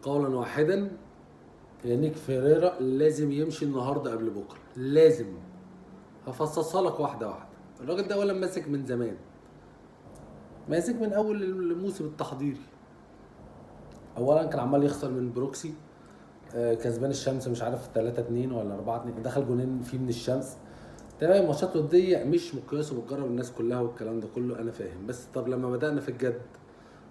قولا واحدا، يانيك فيريرا لازم يمشي النهارده قبل بكره، لازم. هفصصها لك واحدة واحده. الراجل ده ولا ماسك من زمان، ماسك من اول الموسم التحضيري. اولا كان عمال يخسر من بروكسي، كسبان الشمس مش عارف 3-2 ولا 4-2، دخل جونين فيه من الشمس. تمام، ماتشات وديه مش مقياس وبتجرب الناس كلها والكلام ده كله انا فاهم. بس طب لما بدانا في الجد،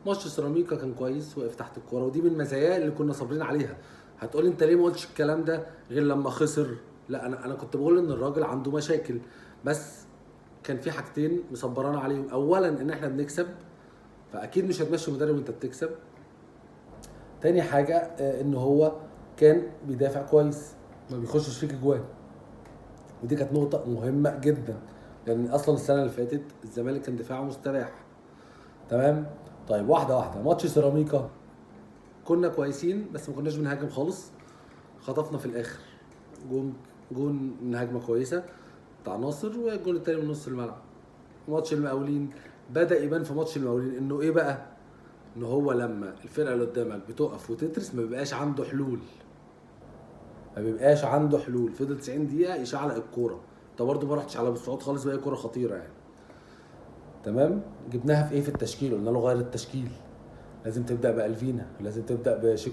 ماتش سيراميكا كان كويس، وقف تحت الكورة، ودي من المزايا اللي كنا صابرين عليها. هتقولي انت ليه ما قلتش الكلام ده غير لما خسر؟ لا، انا كنت بقول ان الراجل عنده مشاكل، بس كان في حاجتين مصبرانا عليهم. اولا ان احنا بنكسب، فاكيد مش هتمشي مدرب وانت بتكسب. تاني حاجة ان هو كان بيدافع كويس، ما بيخشش فيك اجوان، ودي كانت نقطة مهمة جدا، لان اصلا السنة اللي فاتت الزمالك كان دفاعه مستريح. تمام. طيب واحدة واحده، ماتش سيراميكا كنا كويسين بس ما كناش بنهاجم خالص، خطفنا في الاخر جون من هجمة كويسة بتاع ناصر، والجون التاني من نص الملعب. ماتش المقاولين بدا يبان في ماتش المقاولين انه ايه بقى؟ ان هو لما الفرقة اللي قدامك بتقف وتترس ما بيبقاش عنده حلول، ما بيبقاش عنده حلول. فضل 90 دقيقة يشعلق الكوره. انت برضه ما رحتش على ابو السعود خالص، بقى كورة خطيرة يعني. تمام. جبناها في ايه؟ في التشكيل. قلنا له غير التشكيل، لازم تبدا بالفينا، لازم تبدا بشيكو.